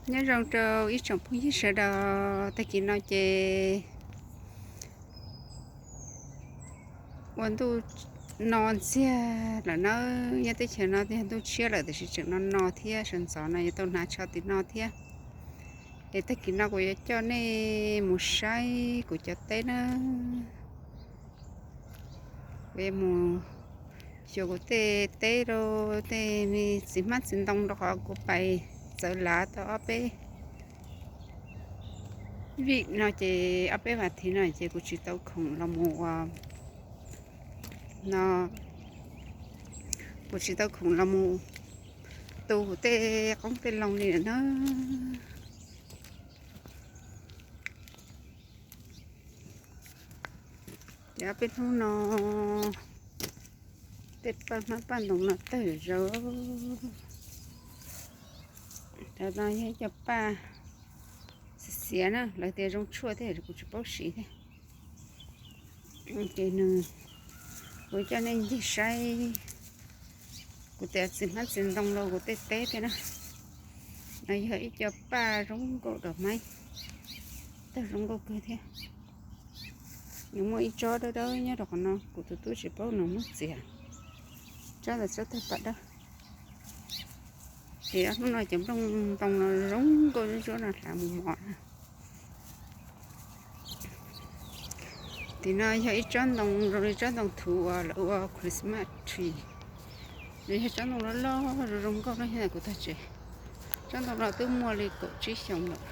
Nyob zoo rau ib tsoom phooj ywg sawv daws, tag kis no ces ua ntuj no ntxiag lawm nawb. Nyob teb chaws no yog ntuj tshiab lawm tiam sis tseem no no thiab, sawv ntxov no yuav tau hnav tsho tim no thiab. Es tag kis no kuv yuav coj nej mus saib kuv cov teb na. Kuv yuav mus xyuas kuv tej teb rau tej me txiv hmab txiv ntoo rau qhov kuv pais txawv lav tau ob peb vij no ces ob peb vas thiv no ces kuv tsis tau khoom los mus ua no, kuv tsis tau khoom los mus tu kuv tej qoob tej loo li lawm na. Ces ob peb hnub no tej paj hmab paj ntoo no tawg zom zaws. Cov no yog ib co paj xiav xiav na, lawv tias zoo tshuaj thiab kuv tsis paub siv thiab. Ces nws, kuv coj nej ncig saib kuv tej txiv hmab txiv ntoo rau kuv tej teb thiab na. No yog ib co paj zoo nkauj dam maib, tawg zoo nkauj kawg thiab. Nws muaj ib tsob dawb dawb nyob rau qhov no, kuv tus tub tsis paub nws muab txiav. Tsob ntawd tsob tawg paj dawb. Ces ob hnub no cov nplooj ntoo no zoo nkauj, tsob no hlav mus mos na. Tim no yog ib tsob ntoo zoo li tsob ntoo thuv uas lawv ua Christmas tree. Nws yog tsob ntoo loj loj zoo zoo nkauj na, kuv tag tsev. Tsob ntoo no twb muaj li kaum tsib xyoos lawm.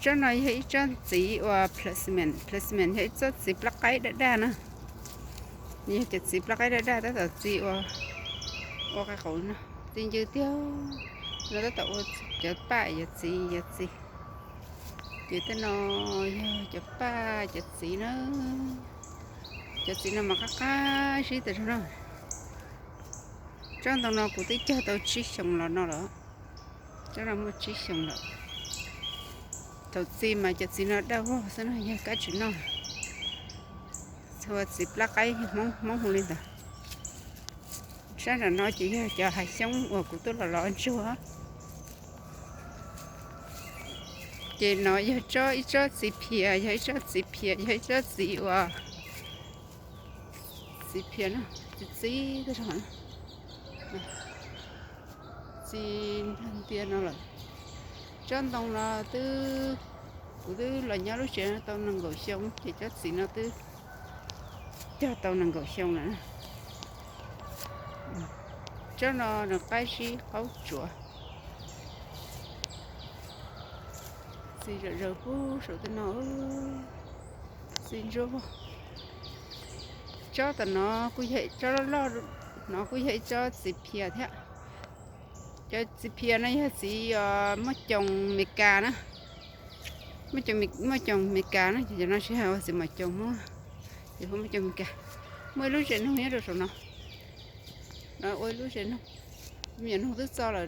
Tsob no yog ib tsob txiv uas plasmon, plasmon yog ib tsob txiv plab qaib daj daj na. Yog cov txiv plab qaib daj daj tab tom txi ua, ua qe qaum no, txi ncw tiag. No tab tom ua cov paj yuav txiv yuav txiv. Ces tej no yog cov paj cov txiv na. Cov txiv no mas qab qab zib tas zog na. Tsob ntoo no kuv twb cog tau tsib xyoos los no lawm. Tsob no muaj tsib xyoos lawm. Thaum txi mas cov txiv no daj vog xwb no, yog kab tsis noj. Txhua txiv plab qaib Hmoob hu li ntawd. Sab nram no ces yog cov hav xyoob uas kuv tuaj los los ntsuag. Ces no yog tsob, ib tsob txiv phias, yog ib tsob txiv phias, yog ib tsob txiv uas txiv phias no, txiv txiv, txiv ntiag ntiag no lawm. Tsob ntoo no twb, kuv twb los nyob lub tsev no tau nees nkaum xyoo ces tsob txiv no twb cog tau nees nkaum xyoo lawm. Tsob no nws qab zib qaub tsuav. Txiv zom zaws puag saum tej no, txiv ntsuab vog. Tsob tam no kuj yog tsob loj loj, no kuj yog ib tsob txiv phias thiab. Cov txiv phias no yog txiv muaj coos Amelikas na. Muaj coos Amelikas na, ces cov no tsis hais ua txiv mos coos Hmoob, ces hu muaj coos Amelikas. Muaj ib lub zes noog nyob rau saum no. No ua ib lub zes noog, me nyuam noog twb txo lawm,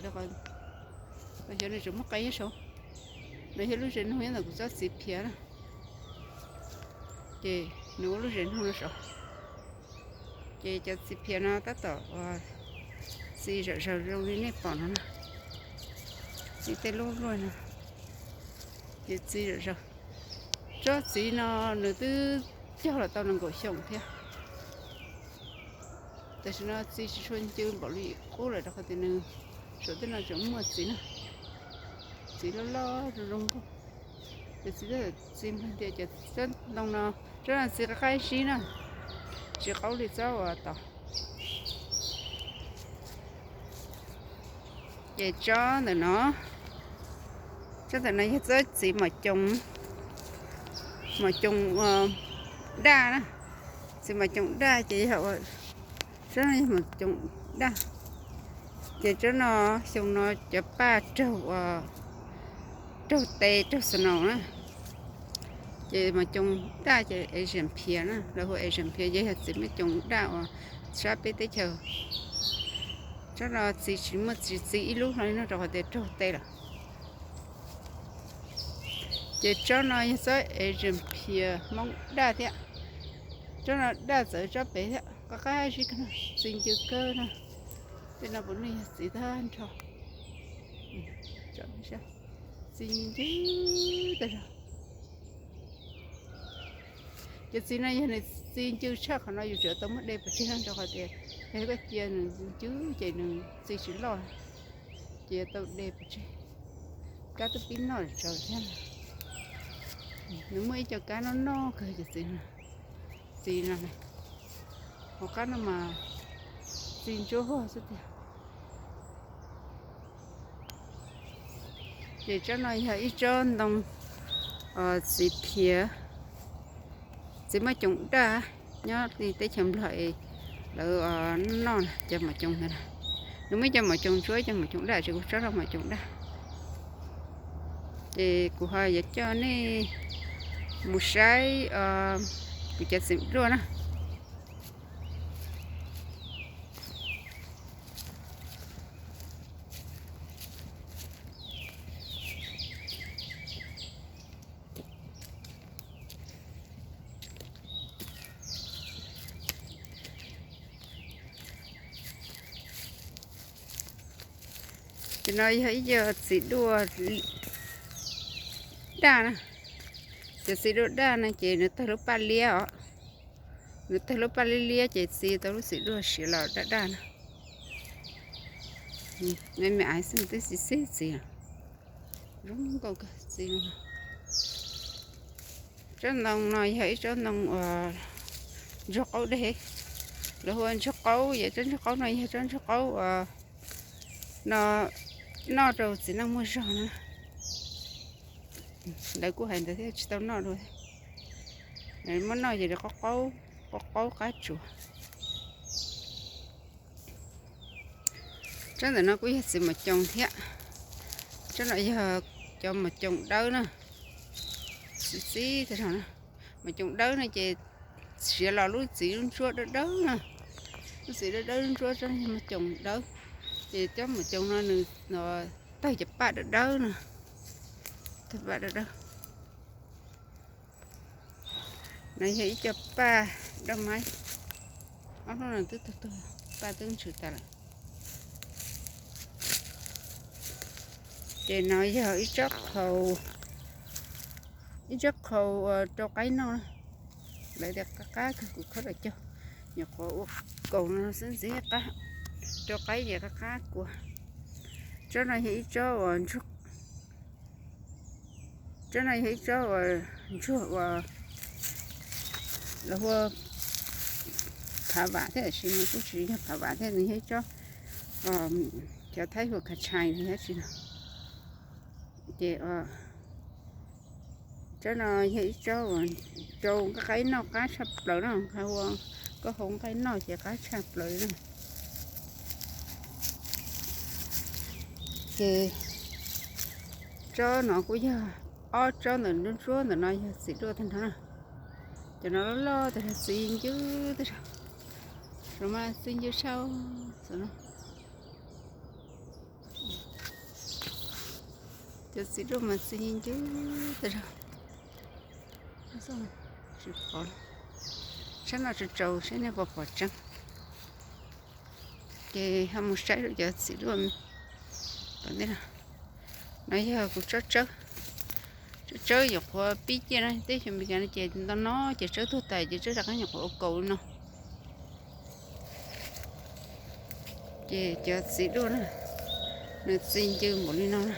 xyov nws tseem muaj qe nyob saud. No yog lub zes noog nyob ntawm kuv tsob txiv phias na. Ces nws ua lub zes noog rau saud. Ces cov txiv phias no tab tom txi zom zaws zoo li nej pom no na. Txi tej lub luaj no, ces txi zom zaws. Tsob txiv no nws twb cog los tau nees nkaum xyoo thiab. Tam sim no txiv tsis tshua ncw npaum li qub lawm rau qhov tias nws saum tej no tseem muaj txiv na. Txiv loj loj zoo zoo nkauj. Ces txiv tab tom txi nplag ntias cov tsob ntoo no, tsob no txiv qab qab zib na, tsis qaub li tsob uas tod. Ces tsob ntawm no, tsob ntawm no yog tsob txiv mos coos, mos coos daj na. Txiv mos coos daj ces yog, tsob no yog mos coos daj. Ces tsob no xyoo no cov paj raug, raug tes raug snow na. Ces mos coos daj ces Asian phias na, lawv hu Asian phias ces yog txiv mos coos daj uas sab peb teb chaws. Tsob no txiv tsis muaj txiv, txiv ib lub hlo li no rau qhov tias raug tes lawm. Ces tsob no yog tsob Asian phias Hmoob daj thiab. Tsob no daj txawv tsob pem thiab. Qab qab zib kawg no, txi ncw kawg no. Tej no puav leej yog txiv tag nrho. Txi ncw tag zog. Cov txiv no yog nws txi ncw tshaj qhov no yus tseem tau muab de pov tseg no rau qhov tias yog koj cia nws ncw ces nws txi tsis loj, ces yuav tau de pov tseg. Kab twb pib noj tsawv thiab. Nws muaj ib co kab noj noj kawg cov txiv no. Txiv no, hauv qab no mas txi ntsuab vog xwb tiag. Ces tsob no yog ib tsob ntoo txiv phiav, txiv maj coom daj, nyob li teb chaws Nplog es lawv noj cov maj coom ntawd. Nws muaj ib co maj coom ntsuab, ib co maj coom daj, ces kuv tsob no maj coom daj. Ces kuv ho yuav coj nej mus saib kuv cov txiv duaj na. Ces no yog ib co txiv duaj daj na. Cov txiv duaj daj no ces nws tawg lub paj liab os. Nws tawg lub paj liab liab ces txi tau lub txiv duaj siav los daj daj na. Me me ais xwb twb xib xib txiv. Zoo nkauj kawg txiv no. Tsob ntoo no yog ib tsob ntoo uas ntsuag qaub deg. Lawv hu ua ntsuag qaub, yog tsob ntsuag qaub no yog tsob ntsuag qaub uas no noj rau txiv neej muaj zog na. Lawv kuj hais ntawd thiab tsis tau noj dua. Muab noj ces qaub qaub, qaub qaub qab tsuas. Tsob ntawm no kuj yog txiv maj coom thiab. Tsob no yog cov maj coom dawb na. Xib xib tag zog na. Maj coom dawb no ces siav los lub txiv lub ntsuab dawb dawb na. Lub txiv dawb dawb lub ntsuab, tsob maj coom dawb. Ces cov maj coom no nws tawg cov paj dawb dawb na. Tawg paj dawb dawb. No yog ib co paj daj maib. Ob hnub no twb tug tug, paj twb ntshis tas lawm. Ces no yog ib tsob qhaus, ib tsob qhaus uas rau qaib noj. Lawv tias qab qab kawg, kuv khawb los cog, nyuam qhuav ua kaus no xwb ntxiv qab, rau qaib ces qab qab kua. Tsob no yog ib tsob uas ntsuag, tsob no yog ib tsob uas ntsuag uas lawv hu ua phav vam thiab, tiam sis nws kuj tsis yog phav vam thiab, nws yog ib tsob, cov Thaib hu ua khav tshais no thiab tsis no. Ces tsob no yog ib tsob uas rau nqaij qaib noj qab tshaj plaws na, hu ua koj hau nqaij noj ces qab tshaj plaws li na. Ces tsob no kuj yog ob tsob ntawm ntsuab ntsuab ntawm no yog txiv duaj tag nrho na. Cov no loj loj tag zog, txi ncw tag zog, mas txi ncw tshaj xwb na. Cov txiv duaj mas txi ncw tag zog. Tsis pom, saib no tsaus tsaus saib nej puas pom tseeb. Ces ho mus saib rau cov txiv duaj tom ntej no. No yog kuv tsob tsawb. Tsob tsawb nyuam qhuav pib ciaj na, teb chaws Amelikas no ces ntau no ces tsawb tuag tas ces tsawb rov qab nyuam qhuav ua kaus li no. Ces cov txiv duaj na, nws txi ncw npaum li no na.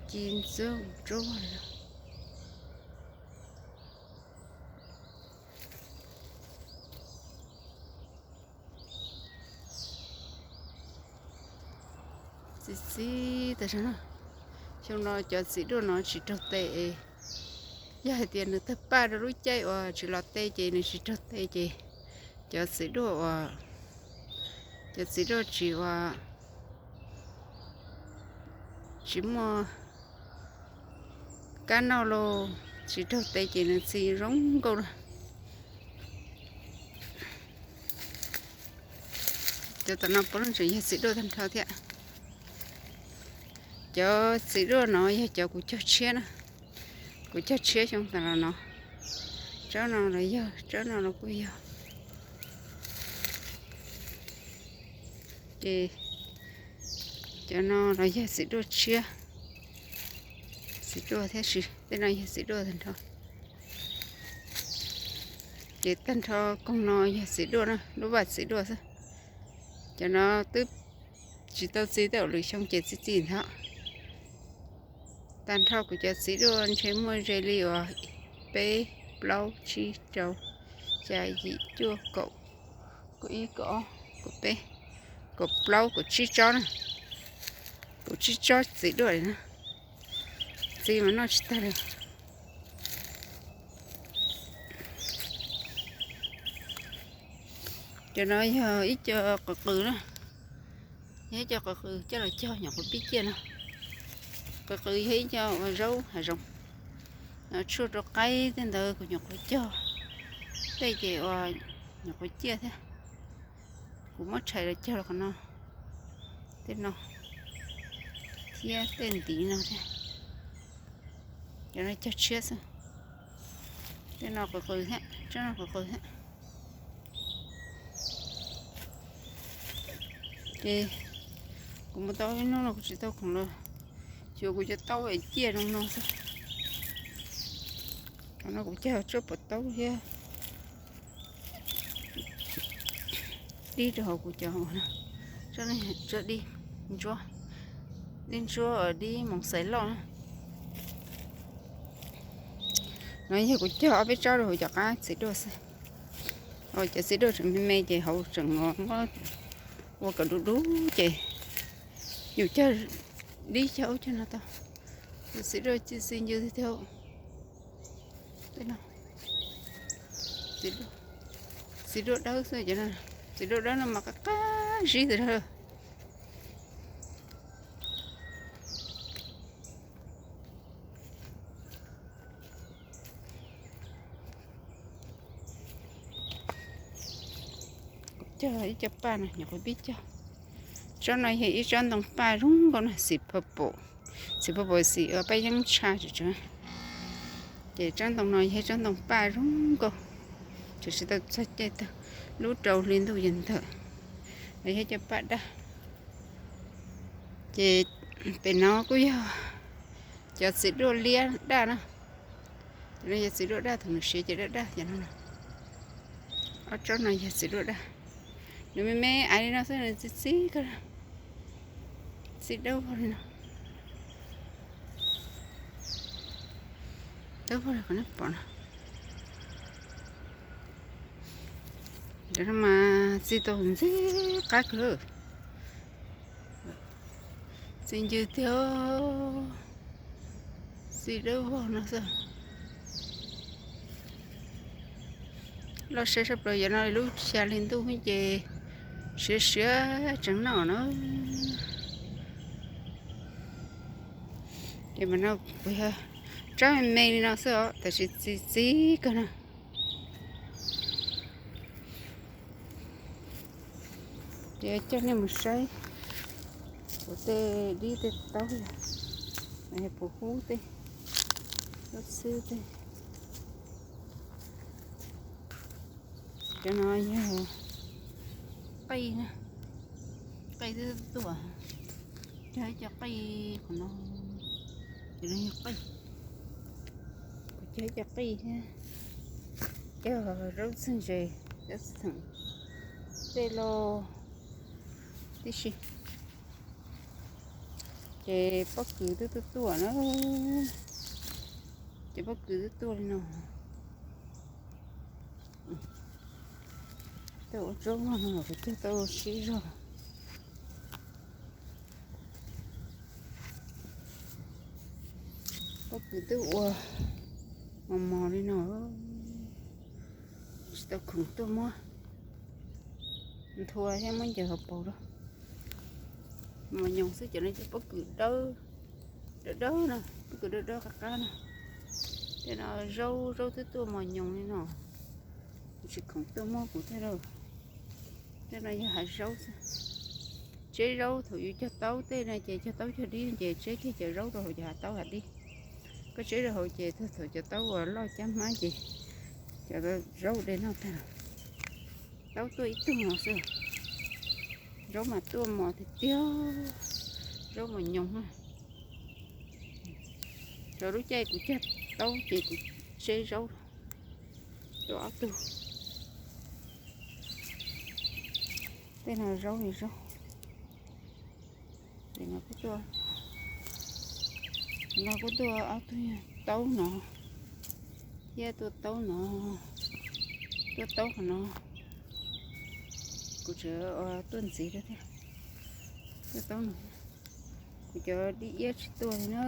Ci ntxub ntsuab li no. Txi txi tas zog na. Xyoo no cov txiv duaj no tsis raug tes. Yog hais tias nws tawg paj rau lub caij uas tsis los tes ces nws tsis raug tes ces cov txiv duaj uas, cov txiv duaj tsis ua, tsis muaj kab noj los tsis raug tes ces nws txi zoo nkauj na. Cov tom no puav leej tseem yog txiv duaj tag nrho thiab. Cov txiv duaj no yog cov kuv cog tshiab na. Kuv cog tshiab xyoo tas los no. Tsob no los yog, tsob no los kuj yog. Ces cov no los yog txiv duaj tshiab, txiv duaj thiab, tej no yog txiv duaj tag nrho. Ces tag nrho koog no yog txiv duaj na, lub vaj txiv duaj xwb. Cov no twb tsis tau txi tej zaum lwm xyoo ces txi txi ntag. Tag nrho kuv cov txiv duaj ntshe muaj ze li uas peb, plaub, tsib, rau, xya, yim, cuaj, kaum, kaum ib, kaum ob, kaum peb, kaum plaub, kaum tsib tsob na. Kaum tsib tsob txiv duaj li na. Txi mas noj tsis tag li. Cov no yog ib co qws qws na, yog ib co qws qws coj los cog nyuam qhuav pib ciaj no. Qws qws yog ib co ua zaub hav zoov, tshuaj rau qaib tej ntawd kuv nyuam qhuav cog, tej ces ua nyuam qhuav ciaj thiab. Kuv muab tshais los cog los qhov no, tej no thiab tej ntiv no thiab. Cov no cog tshiab xwb. Tej no qws qws thiab, tsob no qws qws thiab. Ces kuv mus tau ib hnub no kuv tsis tau khoom los, xyuas kuv cov taub es ciaj zoo no xwb. Qhov no kuv cog tsob puas taub thiab dib rau hauv kuv cov, tsob dib ntsuab, dib ntsuab dib moos xais loj na. No yog kuv cog ob peb tsob rau hauv cov qab txiv duaj xwb. Cov txiv duaj tseem me me ces hauv tseem muab ua kom dub dub ces yus cog dib cog ub cog no tau. Txiv duaj txi ncw tiag tiag. Txiv duaj dawb xwb, txiv duaj dawb no mas qab qab zib tiag. Kuv cog ib co paj no nyuam qhuav pib cog. Tsob no yog ib tsob ntoo paj zoo nkauj na, xim purple, xim purple xim paj yeeb tsha tsw tsw. Ces tsob ntoo no yog ib tsob ntoo paj zoo nkauj, tseem tsis tau txog caij tag, lub rau hli ntuj yog ntawm. Yog ib co paj daj. Ces pem no kuj yog cov txiv duaj liab daj na. Cov no yog txiv duaj daj, thaum nws siav ces daj daj cov no. Ob tsob no yog txiv duaj daj. Nws me me aiv li no xwb nws txi txi kawg, txi dawb vog li no. Dawb vog li qhov nej pom no. Cov no mas txi tau ntxim qab kawg. Txi ncw tiag, txi dawb vog no xwb. Loj siab sab plaws, yog no lub xya hli ntuj ces siav siav tseem noj no. Ces mas no kuv yog tsob me me li no xwb os, tab sis txi txi kawg no. Ces coj nej mus saib kuv tej dib tej taub, yog puv hub tej, lub xwb tej. Cov no yog qij na, qij twb tuaj, cog ib co qij qhov no, cov no yog qij, kuv cog ib co qij thiab, cog zaub txheej ze, zaub txheej tej lauj tib si. Ces pob kws twb tuaj tuaj na, ces pob kws twb tuaj li no. Tej ua tsob vog no los kuv cog tau sib zog. Pob kws twb ua mos mos li no, tsis tau khoom tuaj muab nthua thiab muab ncaws hauv paus rau. Mos nyoos xwb, cov no cov pob kws dawb, dawb dawb na, pob kws dawb dawb qab qab na. Tej no zaub, zaub twb tuaj mos nyoos li no, tsis khoom tuaj muab kuv thiab lauj. Tej no yog hav zaub xwb. Tseb zaub, thaum yus cog taub tej no ces cog taub cog dib ces tseb kiag cov zaub rau hauv cov hav taub hav dib. Koj tseb rau hauv ces thaum cov taub uas loj cab hmab ces cov zaub de noj tag. Taub tuaj ib tug no xwb, zaub mas tuaj mos tiag tiag, zaub mas nyoos na. Rau lub caij kuv cog taub ces kuv tseb zaub tuaj ob tug. Tej no zaub li zaub. Ces no kuj tuaj, no kuj tuaj ob tug taub no, thiab tuaj taub no, tuaj taub qhov no. Kuv tseem tuaj ntxiv thiab, tuaj taub no. Kuv cov dib iab tsis tuaj li na,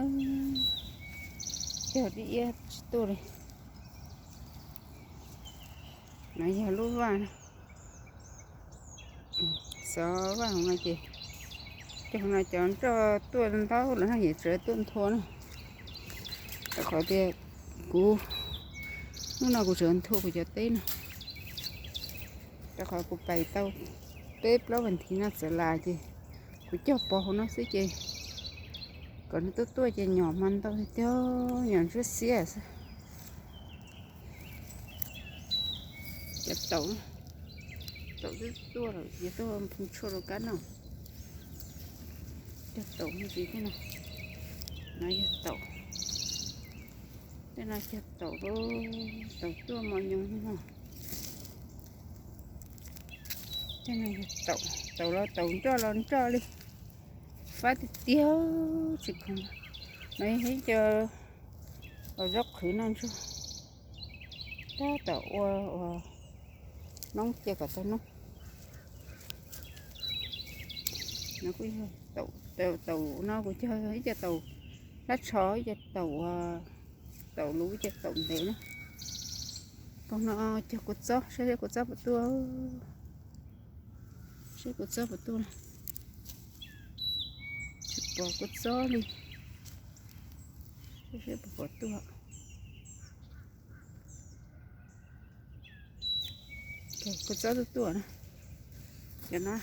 cog dib iab tsis tuaj li. No yog lub vaj, xov vaj hauv no ces cog no cov nroj tuaj ntau lawm no ces tseem tuaj nthua na. Rau qhov tias kuv, hnub no kuv tseem nthua kuv cov teb no, rau qhov kuv pais tau peb plaub vas thiv no txawm las ces kuv cog pov hauv no xwb ces kom nws tuaj tuaj ces nyom mas ntau tiag tiag, nyom ntsuab xiab xwb. Cov taum, taum twb tuaj lawm ces tuaj nphoo tshuaj rau kab noj. Cog taum me ntsis tej no, no yog taum, tej no cog taum, taum tuaj mos nyoos no. Tej no yog taum, taum los taum nroj los nroj li, fab tiag tiag tsis khoom. No yog ib co zaub qhwv noj ntsuag, tab tom ua ua noob cia kom tau noob. No kuj yog taum, taum no kuv cog ib co taum hlab tsho, ib co taum, taum lub, ib co taum ntev na. Koog no cog kua txob, saib seb kua txob puas tuaj, seb kua txob puas tuaj. Tsis pom kua txob li, seb puas pom tuaj. Kua txob tuaj tuaj na, cov no.